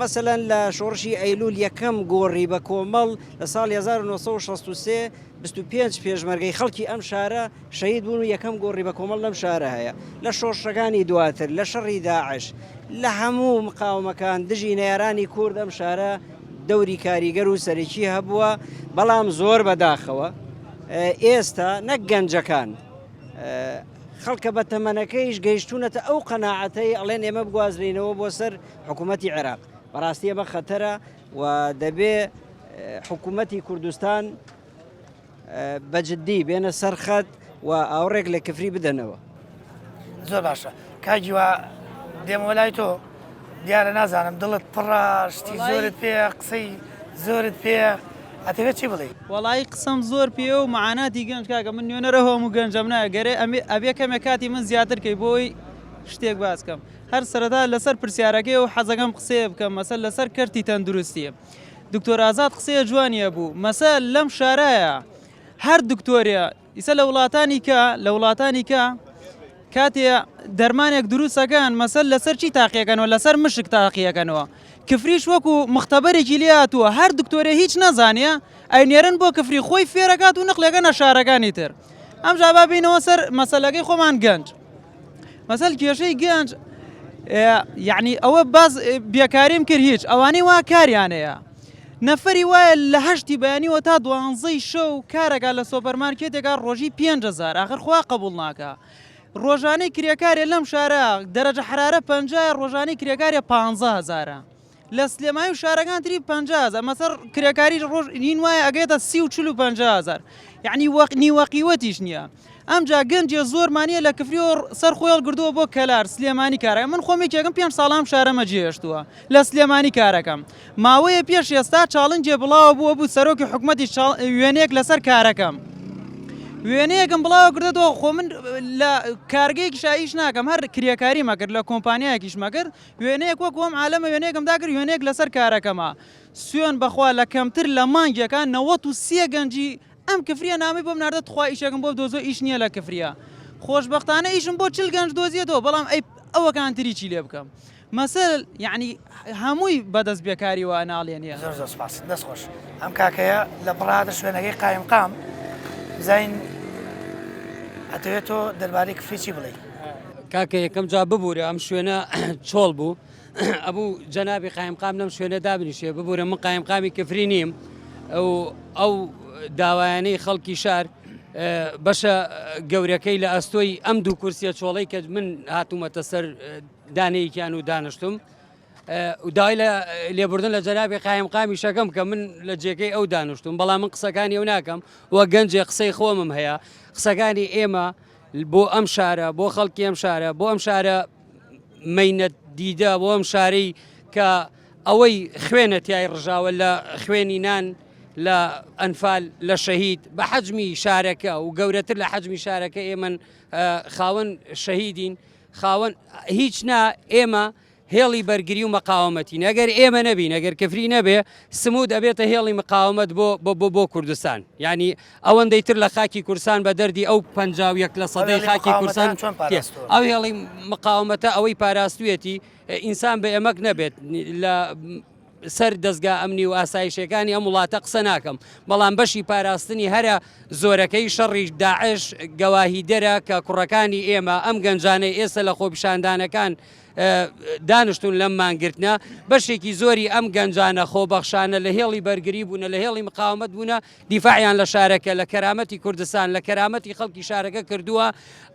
مەسەلەن لە شۆڕشی ئەیلول یەکەم گۆڕی بە کۆمەڵ لە ساڵی 1963 25 پێشمەرگەی خەڵکی ئەم شارە شەهید بوون و یەکەم گۆڕی بە کۆمەڵ لەم شارە هەیە لە شۆڕشەکانی دواتر لە شەڕی داعش لە هەموو مقاومەکان دژی نەیارانی کورد ئەم شارە دەوری کاریگەر و سەرەکی هەبووە بەڵام زۆر بەداخەوە ئێستا نەک گەنجەکان خەڵکە بە تەمەنەکەیش گەیشتونەتە ئەو قەناعەتەی ئەڵێن ئێمە بگوازرینەوە بۆ سەر حکوومەتی عێراق بەڕاستی ئەمە خەتەرە و دەبێ حکوومەتی کوردستان بە جددی بێنە سەر خەت و ئاوڕێک لە کفری بدەنەوە. زۆر باشە کاک هیوا دێمەوە لای تۆ دیارە نازانم دڵت پڕە شتی زۆرت پێ قسەی زۆرت پێ ئەتەوێت چی بڵێی؟ وەڵایی قسەم زۆر پێیە و مەعاناتی گەنج کاکە من نوێنەرە هەموو گەنجەم نا گەرێ ئەبێ کەمێک کاتی من زیاتر کەی بۆی شتێک باس کەم هەر سەرەتا لەسەر پرسیارەکەی و حەزەکەم قسەیە بکەم مەسەل لەسەر کەرتی تەندروستی دکتۆر ئازاد قسەیە جوانی هەبوو مەسە لەم شارایە هەر دکتۆرێ ئیسە لە وڵاتانی کە لە وڵاتانی کە کاتێ دەرمانێک دروستەکەن مەسەل لەسەر چی تاقیەکەنەوە لەسەر مشک تاقیەکەنەوە کفریش وەکو مختبەرێکی لێ هاتووە هەر دکتۆرێ هیچ نەزانێ ئەینێرن بۆ کفری خۆی فێرەکات و نقلەکەنە شارەکانی تر ئەمجا با بینەوە سەر مەسەلەکەی خۆمان گەنج مەسەل کێشەی گەنج یعنی ئەوە باز بێکاریم کرد هیچ ئەوانەی وا کاریانەیە نەفەری وایە لە هەشتی بەیانیەوە تا دوانزەی شەو کارەکە لە سۆپەرمارکێتێکا ڕۆژی 5هزار ئاخر خوا قبول ناکە. ڕۆژانەی کرێکارێ لەم شارە دەرەجە حرارە پەنجایە ڕۆژانەی کرێکارێ پانزە هەزارە لە سلێمانی و شارەکان تری 50 هەزار مەسەر کرێکاری ڕۆژ نین وایە ئەگەێتە سی و چل و 50 هەزار یعنی وەق نیوەقیوەتیش نییە ئەمجا گەنجێ زۆرمانە لە کفری و سەر خۆی هەڵگردووە بۆ کەلار سلێمانی کارە من خۆم یەکێکم پێنج ساڵام شارەمە جێهێشتووە لە سلێمانی کارەکەم ماوەیە پێش ئێستا challenge ێ بڵاوە بووە بوو سەرۆکی حکومەتی وێنەیەک لەسەر کارەکەم وێنەیەکم بڵاوە کردێتەوە خۆ من لە کارگەیەکیش ئیش ناکەم هەر کرێکاری مەکرد لە کۆمپانیایەکیش مەکرد وێنەیەک وەک وەم عالەمە وێنەیەکم داکرد وێنەیەک لەسەر کارەکەمە سوێن بەخوا لە کەمتر لە مانگێکا 93 گەنجی ئەم کفریە نامەی بۆم ناردە تخوا ئیشێکم بۆ بدۆزۆ ئیش نییە لە کفریە خۆشبەختانە ئیشم بۆ چل گەنج دۆزیەتەوە بەڵام ئەی ئەوەکان تری چی لێ بکەم مەسەل یەعنی هەمووی بەدەست بێکاریوە ئەناڵێنێ. زۆر زۆر سپاس دەست خۆش ئەم کاکەیە لە پڕ هاتە شوێنەکەی قایمقام بزانین ئەتەوێت تۆ دەربارەی کفری چی بڵێی؟ کاکە یەکەم جا ببوورە ئەم شوێنە چۆڵ بوو ئەبوو جەنابی قایمقام لەم شوێنە دابنیشێ ببوورە من قایمقامی کفری نیم ئەو ئەو داوایانەی خەڵکی شار بەشە گەورەکەی لە ئەستۆی ئەم دوو کورسیە چۆڵەی کە من هاتوومەتە سەر دانەیەکیان و دانیشتم و داوای لە لێبوردن لە جەنابی قایمقامی شەکەم کە من لە جێگەی ئەو دانیشتم بەڵام من قسەکانی ئەو ناکەم وە گەنجێ قسەی خۆمم هەیە قسەکانی ئێمە بۆ ئەم شارە بۆ خەڵکی ئەم شارە بۆ ئەم شارە مەینەت دیدە بۆ ئەم شارەی کە ئەوەی خوێنە تای ڕژاوە لە خوێنی نان لە ئەنفال لە شەهید بە حەجمی شارەکە و گەورەتر لە حەجمی شارەکە ئێمن خاوەن شەهیدین خاوەن هیچ نا ئێمە هێڵی بەرگری و مەقاومەتین ئەگەر ئێمە نەبین ئەگەر کفری نەبێ سمود ئەبێتە هێڵی مقاومەت بۆ بۆ بۆ بۆ کوردستان یعنی ئەوەندەی تر لە خاکی کوردستان بە دەردی ئەو 51 لە سەدەی خاکی کوردستان ئەو هێڵی مقاومەتە ئەوەی پاراستویەتی ئینسان بە ئێمەک نەبێت لە سەر دەزگا ئەمنی و ئاسایشەکانی ئەم وڵاتە قسە ناکەم، بەڵام بەشی پاراستنی هەرە زۆرەکەی شەڕی داعش گەواهیدەرە کە کوڕەکانی ئێمە ئەم گەنجانەی ئێستا لە خۆپیشاندانەکان دانیشتون لەم مانگرتنە بەشێکی زۆری ئەم گەنجانە خۆبەخشانە لە هێڵی بەرگری بوونە لە هێڵی مقاومەت بوونە دیفاعیان لە شارەکە لە کەرامەتی کوردستان لە کەرامەتی خەڵکی شارەکە کردووە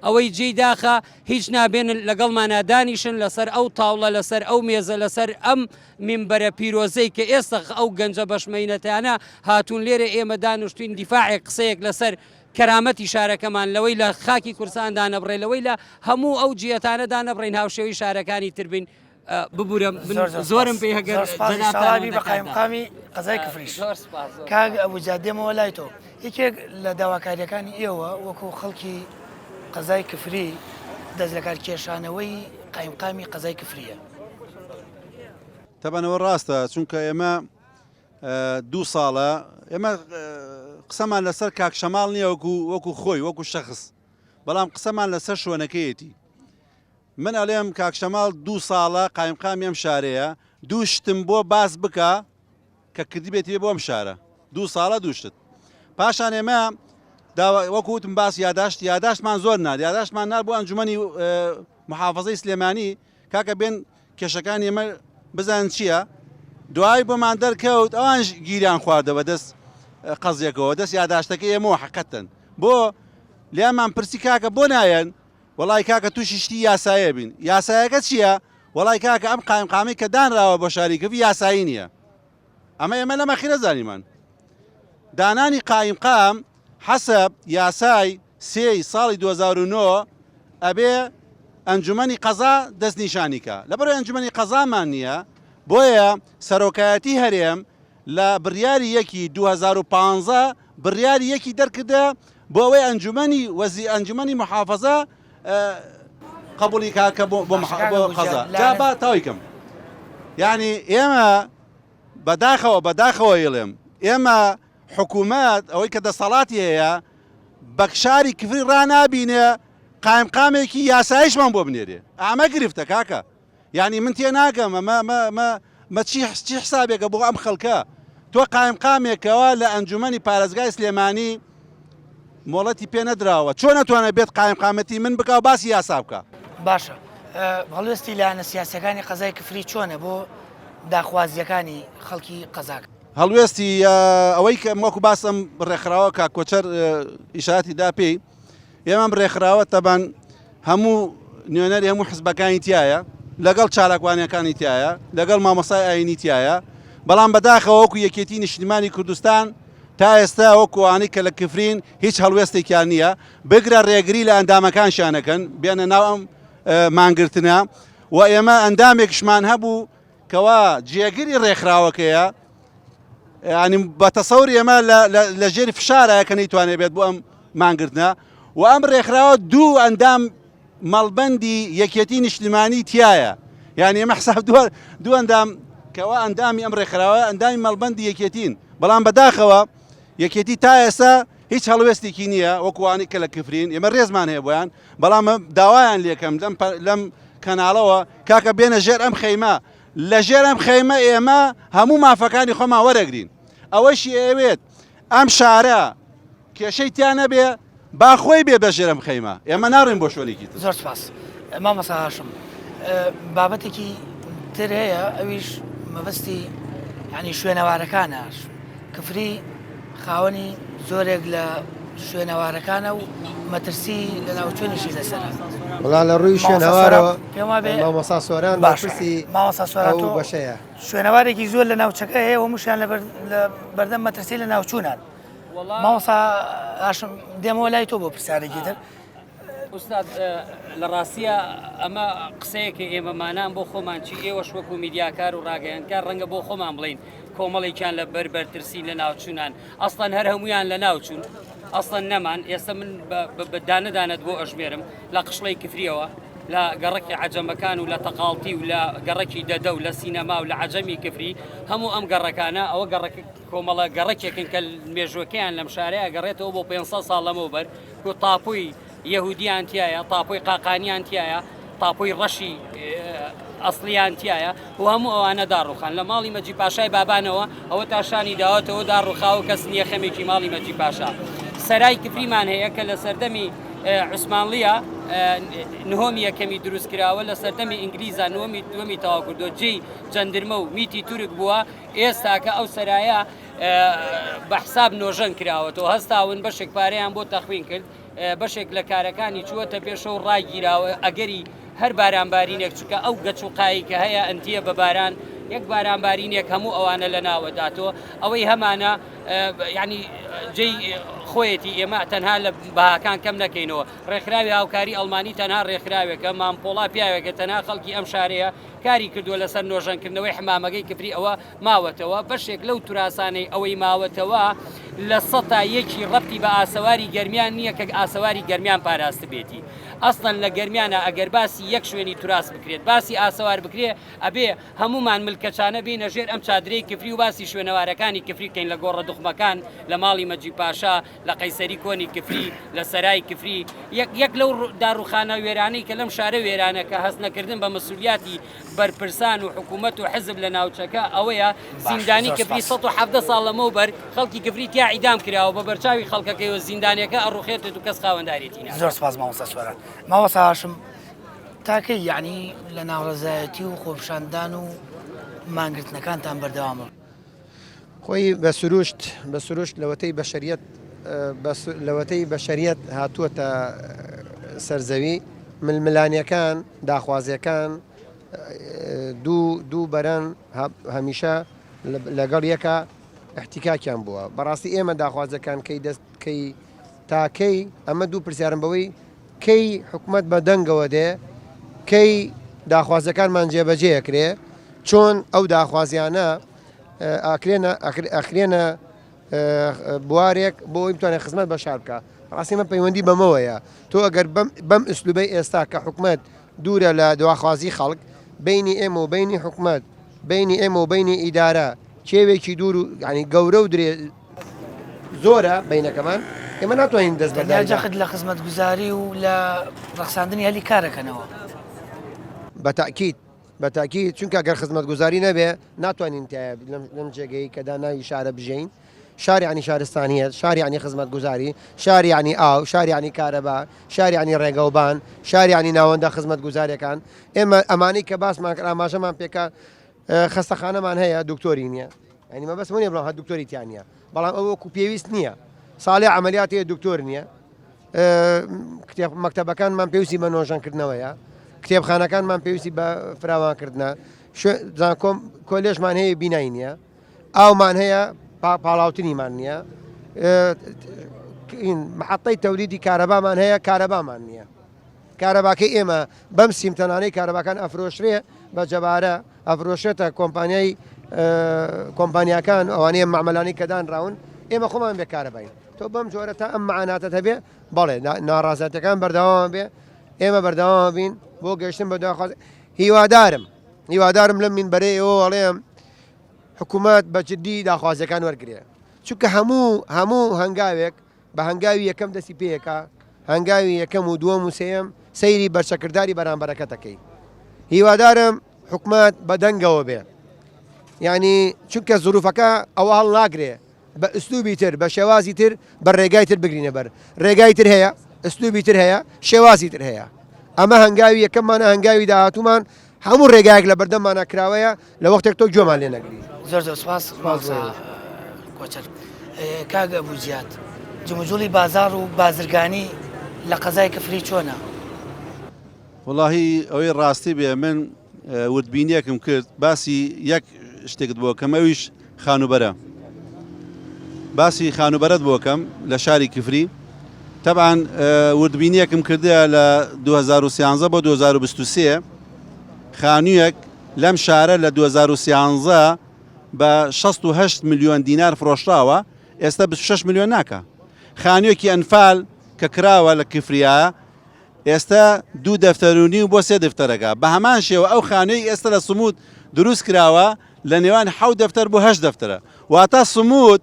ئەوەی جێی داخە هیچ نابێن لەگەڵمانا دانیشن لەسەر ئەو تاوڵە لەسەر ئەو مێزە لەسەر ئەم مینبەرە پیرۆزەی کە ئێستا ئەو گەنجە بەشمەینەتانە هاتوون لێرە ئێمە دانیشتوین دیفاعێک قسەیەک لەسەر کەرامەتی شارەکەمان لەوەی لە خاکی کورسان دانەبڕێ لەوەی لە هەموو ئەو جیەتانە دانەبڕین هاوشێوەی شارەکانی تر بین ببورە زۆرم پێ هەگەر جەنابتان بە قایمقامی قەزای کفریش کاک ئەبوجا دێمەوە لای تۆ یەکێک لە داواکاریەکانی ئێوە وەکو خەڵکی قەزای کفری دەست لەکار کێشانەوەی قایمقامی قەزای کفریە. تەبعەن ئەوە ڕاستە چونکە ئێمە دوو ساڵە ئێمە قسەمان لەسەر کاک شەماڵ نییە وەکو وەکو خۆی وەکو شەخس بەڵام قسەمان لەسەر شوێنەکەیەتی من ئەڵێم کاک شەماڵ دوو ساڵە قایمقامی ئەم شارەیە دوو شتم بۆ باس بکە کە کردبێتی بۆ ئەم شارە دوو ساڵە دوو شت پاشان ئێمە وەکو وتم باس یاداشت یاداشتمان زۆر نار یاداشتمان نار بۆ ئەنجومەنی محافظەی سلێمانی کاکە بێن کێشەکانی ئێمە بزانن چییە دوای بۆمان دەرکەوت ئەوان گیریان خواردە بە دەست قەزیەکەوە دەست یاداشتەکە ئێمەوە حقەتەن بۆ لیامان پرسی کاکە بۆ نایەن وەڵای کاکە تووشی شتی یاسایە بین یاسایەکە چییە وەڵای کاکە ئەم قایمقامی کە دانراوە بۆ شاری کفری یاسایی نییە ئەمە ئێمە لەمە خیرە زانیمان دانانی قایمقام حەسەب یاسای سێی ساڵی 2009 ئەبێ ئەنجومەنی قەزا دەستنیشانی کە لەبەرئەوەی ئەنجومەنی قەزامان نییە بۆیە سەرۆکایەتی هەرێم لە بڕیاری یەکی 2015 بڕیاری یەکی دەرکردە بۆ ئەوەی ئەنجومەنی وەزی ئەنجومەنی محافەزە قبولی کا کە بۆ بۆ قەزا جا با تاوی کەم یعنی ئێمە بەداخەوە بەداخەوە یڵێم ئێمە حکوومەت ئەوەی کە دەسەڵاتی هەیە بە شاری کفری ڕانابینێ قایمقامێکی یاسایشمان بۆ بنێرێ ئامە گرفتە کاکە یعنی من تێ ناگەم ئەمە مە مە مە چی چی حسابێکە بۆ ئەم خەڵکە تۆ قایمقامێکەوە لە ئەنجومەنی پارێزگای سلێمانی مۆڵەتی پێ نەدراوە چۆن نەتوانێت بێت قایمقامەتی من بکا و باسی یاسا بکا. باشە هەڵوێستی لایەنە سیاسیەکانی قەزای کفری چۆنە بۆ داخوازیەکانی خەڵکی قەزاکە؟ هەڵوێستی ئەوەی کە وەکو باسم ڕێکخراوە کاک کۆچەر ئیشاتی دا پێی ئێمە ئەم ڕێکخراوە تەبان. هەموو نوێنەری هەموو حزبەکانی تایە لەگەڵ چالاکوانەکانی تایە لەگەڵ مامۆسای ئاینی تایە بەڵام بەداخەوە وەکو یەکێتی نیشتیمانی کوردستان تا ئێستا وەکو ئەوانەی کە لە کفرین هیچ هەڵوێستێکیان نییە بگرە ڕێگری لە ئەندامەکانشیان ئەکەن بێنە ناو ئەم مانگرتنە و ئێمە ئەندامێکشمان هەبوو کەوا جێگری ڕێکخراوەکەیە ینی بە تەسەور ئێمە لە ژێر فشارە کە نەیتوانێت بێت بۆ ئەم مانگرتنە و ئەم ڕێکخراوە دوو ئەندام مەڵبەندی یەکێتی نیشتیمانی تایە یان ئێمە حساب دوو ئەندام کەوا ئەندامی ئەم ڕێکخراوە ئەندامی مەڵبەندی یەکێتین بەڵام بەداخەوە یەکێتی تا ئێستا هیچ هەڵوێستێکی نییە وەکوانی کە لە کفرین ئێمە ڕێزمان هەیە بۆیان بەڵام داوایان لێکەم لەم لەم کەناڵەوە کاکە بێنە ژێر ئەم خەیمە لە ژێر ئەم خەیمە ئێمە هەموو مافەکانی خۆمان وەرەگرین ئەوەشی ئەوێت ئەم شارە کێشەی تیا نەبێ با خۆی بێ بە ژێر ئەم خەیمە ئێمە ناڕین بۆ شوێنێکی تر. زۆر سپاس مامۆستا هاشم بابەتێکی تر هەیە ئەویش مەبەستی ینی شوێنەوارەکانە کفری خاوەنی زۆرێک لە شوێنەوارەکانە و مەترسی لە ناوچوونیشی لەسەرە. وەڵا لە ڕووی شوێنەوارەوە مامۆستا سۆران بەرپرسی مامۆستا سۆران ئەو بەشەیە. شوێنەوارێکی زۆر لە ناوچەکە هەیە و هەمووشیان لە بەردەم مەترسی لە ناوچوونان. مامۆستا هاشم دێمەوە لای تۆ بۆ پرسیارێکی تر. ئوستاد لە ڕاستیە ئەمە قسەیەکە ئێمەمانان بۆ خۆمان چی ئێوەش وەکو میدیاکار و ڕاگەیەنکار ڕەنگە بۆ خۆمان بڵین کۆمەڵێکیان لە بەر بەرترسی لە ناوچوونان ئەسڵەن هەر هەمویان لە ناوچوون ئەسڵەن نەمان ئێستا من بە دانەدانەت بۆ ئەژمێرم لە قشڵەی کفریەوە لە گەڕەکی عەجەمەکان و لە تەقاڵتی و لە گەڕەکی دەدە و لە سینەما و لە عەجەمی کفری هەموو ئەم گەڕەکانە ئەوە گەڕەک کۆمەڵە گەڕەکێکن کە مێژوەکەیان لەم شارەیە گەڕێتەوە بۆ 500 ساڵ لەمەوبەر کو تاپۆی یەهودیان تایە تاپۆی قاقانیان تایە تاپۆی ڕەشی ئەسلیان تایە و هەموو ئەوانە داڕوخان لە ماڵی مەجی پاشای بابانەوە ئەوە تا شانی داوەتەوە داڕوخاوە کەس نییە خەمێکی ماڵی مەجی پاشا سەرای کفریمان هەیە کە لە سەردەمی عوسمانلیە نهۆمی یەکەمی دروست کراوە لە سەردەمی ئینگلیزا نهۆمی دووەمی تەواو کردووە جێی جەندرمە و میتی تورک بووە ئێستاکە ئەو سەرایە بە حساب نۆژەن کراوەتەوە هەستاون بەشێک پارەیان بۆ تەخوین کرد بەشێک لە کارەکانی چووەتە پێشە و ڕاگیراوە ئەگەری هەر بارانبارینێک چونکە ئەو گەچ و قایی کە هەیە ئەنتیە بە باران یەک بارانبارینێک هەموو ئەوانە لە ناوەداتەوە ئەوەی هەمانە ینی جێی خۆیەتی ئێمە تەنها لە بەهاکان کەم نەکەینەوە ڕێکخراوی هاوکاری ئەڵمانی تەنها ڕێکخراوێکە مامپۆڵا پیاوێکە تەنها خەڵکی ئەم شارەیە کاری کردووە لەسەر نۆژەنکردنەوەی حمامەکەی کفری ئەوە ماوەتەوە، بەشێک لەو توراسانەی ئەوەی ماوەتەوە لە سەتا یەکی ڕەبتی بە ئاسەواری گەرمیان نییە کە ئاسەواری گەرمیان پاراستبێتی. ئەسڵەن لە گەرمیانا ئەگەر باسی یەک شوێنی توراس بکرێت، باسی ئاسەوار بکرێ، ئەبێ هەموومان ملکەچانە بێینە ژێر ئەم چادرەی کفری و باسی شوێنەوارەکانی کفری بکەین لە گۆڕە دوخمەکان، لە ماڵی مەجی پاشا، لە قەیسەری کۆنی کفری، لە سەرای کفری، یەک یەک لەو داڕوخانە وێرانەی کە لەم شارە وێرانە کە هەست نەکردن بە مەسولیاتی بەرپرسان و حکوومەت و حزب لە ناوچەکە ئەوەیە زیندانی کفری 117 ساڵ لەمەوبەر خەڵکی کفری تیا عیدام کراوە بە بەرچاوی خەڵکەکەیەوە زیندانیەکە ئەڕوخێتێت و کەس خاوەندارێتی ناکات. زۆر سپاس مامۆستا سۆران. مامۆستا هاشم تا کەی یەعنی لە ناڕەزایەتی و خۆپیشاندان و مانگرتنەکانتان بەردەوام بن؟ خۆی بە سروشت بە سروشت لەوەتەی بەشەریەت لەوەتەی بەشەریەت هاتووەتە سەرزەوی ململانیەکان داخوازیەکان دوو دوو بەرەن هەمیشە لەگەڵ یەکە احتیکاکیان بووە بەڕاستی ئێمە داخوازەکان کەی دەست کەی تاکەی ئەمە دوو پرسیارم بەوەی کەی حکومەت بە دەنگەوە دێ کەی داخوازەکانمان جێبەجێ ئەکرێ چۆن ئەو داخوازیانە ئاکرێنە ئەخرێنە بوارێک بۆ ئەوی بتوانێت خزمەت بە شار بکە ڕاستی من پەیوەندی بەمەوەیە تۆ ئەگەر بەم ئوسلوبەی ئێستا کە حکومەت دوورە لە دواخوازی خەڵک بینی ئێمە و بینی حکومەت بینی ئێمە و بینی ئیدارە کێوێکی دوور و ینی گەورە و درێ زۆرە بینەکەمان ئێمە ناتوانین دەست بەرداری جەخت لە خزمەتگوزاری و لە ڕەخساندنی هەلی کارەکەنەوە. بە تاکید بە تاکید چونکە گەر خزمەتگوزاری نەبێ ناتوانین تایە لەم جێگەی کە داناوی شارە بژین شار یعنی شارستانیەت شار یعنی خزمەتگوزاری شار یعنی ئاو شار یعنی کارەبا شار یعنی ڕێگەوبان شار یعنی ناوەندە خزمەتگوزاریەکان ئێمە ئەمانەی کە باسمان کرد ئاماژەمان پێکا خەستەخانەمان هەیە دکتۆری نییە ینی مەبەست نیە بڵام هەر دکتۆری تیا نییە بەڵام ئەو وەکو پێویست نییە ساڵێ عملیات هەیە دکتۆر نییە. کتێب مەکتەبەکانمان پێویستی بە نۆژەنکردنەوەیە کتێبخانەکانمان پێویستی بە فراوانکردە زانکۆم کۆلێژمان هەیە بینای نییە ئاومان هەیە پاڵاوتنیمان نییە محەتەی تەولیدی کارەبامان هەیە کارەبامان نییە کارەباکەی ئێمە بەم سیمتەنانەی کارەباکان ئەفرۆشرێ بە جەبارە ئەفرۆشێتە کۆمپانیای کۆمپانیاکان ئەوانەیە معمەلانی کە دانراون ئێمە خۆمان بێ کارەبین تۆ بەم جۆرە تا ئەم معاناتت هەبێ بەڵێ ناڕازاتەکان بەردەوام بێ ئێمە بەردەوام بین بۆ گەشتن بە داخواز هیوادارم هیوادارم لەم من بەرەی ئێوە ئەڵێم حکوومەت بە جدی داخوازیەکان وەرگێ چونکە هەموو هەموو هەنگاوێک بە هەنگاوی یەکەم دەستی پێیەکا، هەنگاوی یەکەم و دووەم و سێیەم سەیری بەرچەکرداری بەرامبەرەکەت ئەکەی. هیوادارم حکومەت بە دەنگەوە بێ. یانی چونکە زروفەکە ئەوە هەڵناگرێ بە ئسلوبی تر، بە شێوازی تر، بە ڕێگای تر بگرینە بەر. ڕێگای تر هەیە، ئسلوبی تر هەیە، شێوازی تر هەیە. ئەمە هەنگاوی یەکەممانە، هەنگاوی داهاتوومان هەموو ڕێگایەک لە بەردەممانا کراوەیە لە وەختێک تۆ گوێمان لێ نەگری. زۆر زۆر سپاس مامۆستا کۆچەر. کاک ئەبو زیاد جموجوڵی بازاڕ و بازرگانی لە قەزای کفری چۆنە؟ وەڵاهی ئەوەی ڕاستی بێ من وردبینیەکم کرد باسی یەک شتێکت بۆ کەم ئەویش خانووبەرە باسی خانووبەرەت بۆ کەم لە شاری کفری تەبعەن وردبینیەکم کردە لە 2013 بۆ 2023 خانوویەک لەم شارە لە 2013 بە 68 ملیۆن دینار فرۆشراوە ئێستا 26 ملیۆن ناکە خانوویەکی ئەنفال کە کراوە لە کفریا ئێستا دوو دەفتەر و نیو بۆ سێ دەفتەرەکە بە هەمان شێوە ئەو خانووی ئێستا لە سموت دروست کراوە لە نێوان حەوت دەفتەر بۆ هەشت دەفتەرە واتە سموت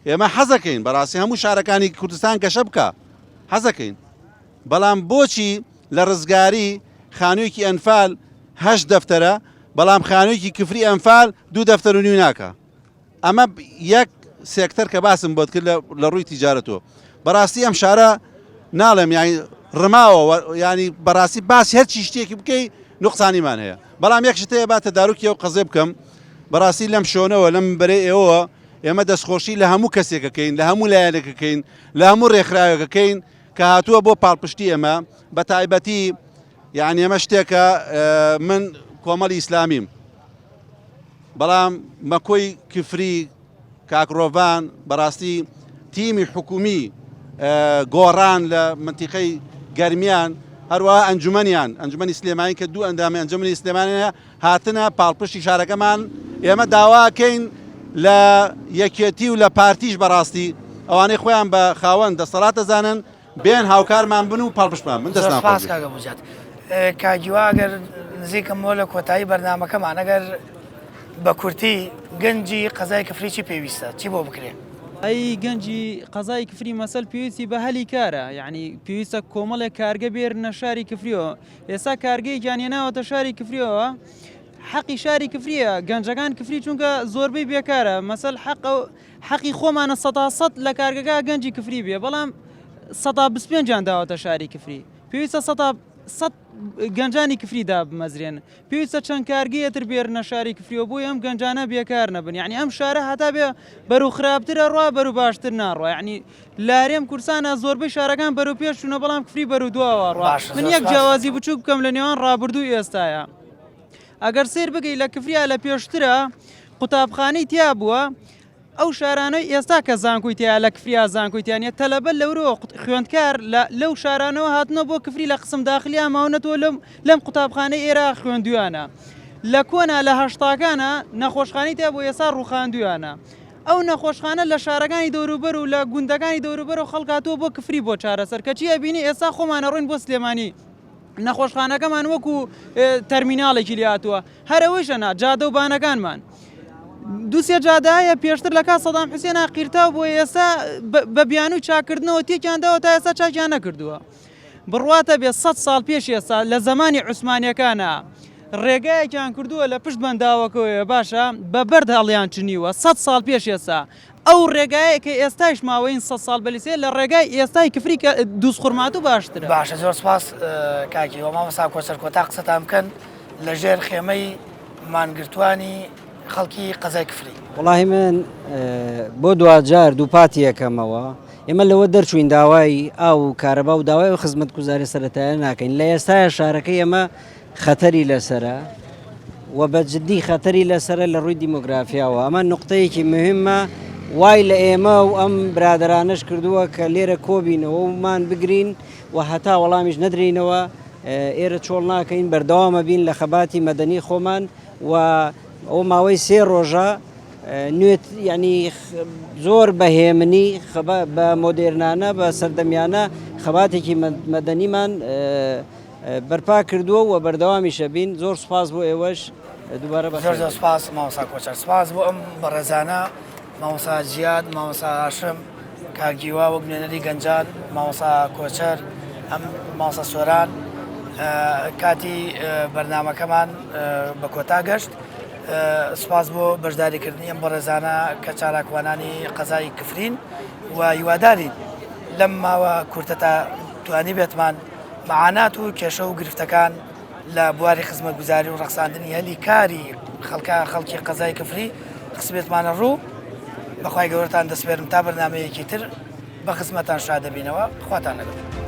ئێمە حەزەکەین بەڕاستی هەموو شارەکانی کوردستان گەشە بکە حەزەکەین بەڵام بۆچی لە ڕزگاری خانوویەکی ئەنفال هەشت دەفتەرە بەڵام خانوویەکی کفری ئەنفال دوو دەفتەر و نیو ناکە ئەمە یەک سێکتەر کە باسم بۆت کرد لە ڕووی تیجارەتەوە بەڕاستی ئەم شارە ناڵێم یانی ڕماوە ینی بەڕاستی باسی هەرچی شتێکی بکەی نقصانیمان هەیە بەڵام یەک شت هەیە با تەداروکی ئەو قەزێ بکەم بەڕاستی لەم شۆنەوە لەم بەرەی ئێوە ئێمە دەستخۆشی لە هەموو کەسێکەکەین لە هەموو لایەنێکەکەین لە هەموو ڕێکخراوێکەکەین کە هاتووە بۆ پاڵپشتی ئێمە بە تایبەتی یعنی ئەمە شتێکە من کۆمەڵی ئیسلامیم بەڵام مەکۆی کفری کاک ڕۆڤان بەڕاستی تیمی حکومی گۆڕان لە منتیقەی گەرمیان هەروەها ئەنجومەنیان ئەنجومەنی سلێمانی کە دوو ئەندامی ئەنجومەنی سلێمانی هاتنە پاڵپشتی شارەکەمان ئێمە داواکەین لە یەکێتی و لە پارتیش بەڕاستی ئەوانەی خۆیان بە خاوەن دەسەڵات دەزانن بێن هاوکارمان بن و پاڵپشتمان بن دەستان خۆش بێت. کاک ئەبوجاد کاک هیوا ئەگەر نزیکم بۆ لە کۆتایی بەرنامەکەمان ئەگەر بە کورتی گەنجی قەزای کفری چی پێویستە چی بۆ بکرێ؟ ئەی گەنجی قەزای کفری مەسەل پێویستی بە هەلی کارە یعنی پێویستە کۆمەڵێک کارگە بێرنە شاری کفریەوە ئێستا کارگەیەکیان هێناوەتە شاری کفریەوە حەقی شاری کفریە گەنجەکان کفری چونکە زۆربەی بێکارە مەسەل حەق حەقی خۆمانە سەدا سەد لە کارگەکە گەنجی کفری بێ بەڵام سەدا 25یان داوەتە شاری کفری پێویستە سەدا سەد گەنجانی کفری دابمەزرێن پێویستە چەند کارگەیە تر بێرنە شاری کفریەوە بۆی ئەم گەنجانە بێکار نەبن یعنی ئەم شارە هەتا بێ بەرو خراپترە ڕوا بەرو باشتر ناڕوا یعنی لارێم کورسانە زۆربەی شارەکان بەرو پێش چوونە بەڵام کفری بەرو دواوە ڕوا من یەک جیاوازی بچووک بکەم لە نێوان ڕابردوو ئێستاە ئەگەر سەیر بکەی لە کفریا لە پێشترا قوتابخانەی تیا بووە ئەو شارانەی ئێستا کە زانکۆی تیا لە کفریا زانکۆی تیا نیە تەلەبە لەورەوە خوێندکار لە لەو شارانەوە هاتنەوە بۆ کفری لە قسم داخلیان ماونەتەوە لەم لەم قوتابخانەی ئێرە خوێندویانە لە کۆنا لە هەشتاکانە نەخۆشخانەی تیا بۆ ئێستا ڕوخاندویانە ئەو نەخۆشخانە لە شارەکانی دەوروبەر و لە گوندەکانی دەوروبەر و خەڵک هاتووە بۆ کفری بۆ چارەسەر کەچی ئەبینی ئێستا خۆمان ئەڕۆین بۆ سلێمانی نەخۆشخانەکەمان وەکو تەرمیناڵێکی لێهاتووە هەر ئەوەیشە نا جادە و بانەکانمان دووسێ جادە هەیە پێشتر لە کات سەدام حوسێنا قیرتاو بۆ ئێستا بە بیانووی چاکردنەوە تێکیان داوە تا ئێستا چاکیان نەکردووە بڕواتە بێ سە ساڵ پێش ئێستا لە زەمانی عوسمانیەکانە ڕێگایەکیان کردووە لە پشت بەنداوەکەوەیە باشە بە بەرد هەڵیان چنیوە سە ساڵ پێش ئێستا ئەو ڕێگایە کە ئێستایش ماوەین سە ساڵ بەلیسێ لە ڕێگای ئێستای کفری کە دووزخورماتوو باشترە. باشە زۆر سوپاس کاک هیوا. مامۆستا کۆچەر کۆتا قسەتان بکەن لە ژێر خێمەی مانگرتوانی خەڵکی قەزای کفری. وەڵاهی من بۆ دواجار دووپاتی ئەکەمەوە. ئێمە لەوە دەرچووین داوای ئاو و کارەبا و داوای ئەو خزمەتگوزاری سەرەتایە ناکەین. لە ئێستایا شارەکەی ئێمە خەتەری لەسەرە و بە جدی خەتەری لەسەرە لە ڕووی دیمۆگرافیاوە. ئەمە نوقتەیەکی مهمە وای لە ئێمە و ئەم برادەرانەش کردووە کە لێرە کۆبینەوە و مان بگرین و هەتا وەڵامیش نەدرێینەوە ئێرە چۆڵ ناکەین، بەردەوامە بین لە خەباتی مەدەنی خۆمان و ئەوە ماوەی سێ ڕۆژە نوێت یعنی زۆر بە هێمنی بە مۆدێرنانە بە سەردەمیانە خەباتێکی مەدەنیمان بەرپا کردووە و بەردەوامیشە بین زۆر سوپاس بۆ ئێوەش دووبارە بە زۆر زۆر سپاس مامۆستا کۆچەر سپاس بۆ ئەم بەڕێزانە مامۆستا جیاد مامۆستا هاشم کاک گیوا وەک نوێنەری گەنجان مامۆستا کۆچەر ئەم مامۆستا سۆران کاتی بەرنمەکەمان بە کۆتا گەشت سپاس بۆ بەشداریکردنی ئەم بەڕێزانە کە چالاکوانانی قەزای کفرین و هیوادارین لەم ماوە کورتە تا توانی بێتمان معانات و کێشە و گرفتەکان لە بواری خزمەتگوزاری و ڕەخساندنی هەلی کاری خەڵکە خەڵکی قەزای کفری خستبێتمانە ڕوو بەخوای گەورەتان دەسپێرم تا بەرنمەیەکی تر بە خزمەتان شادەبینەوە خواتان لەگەڵ.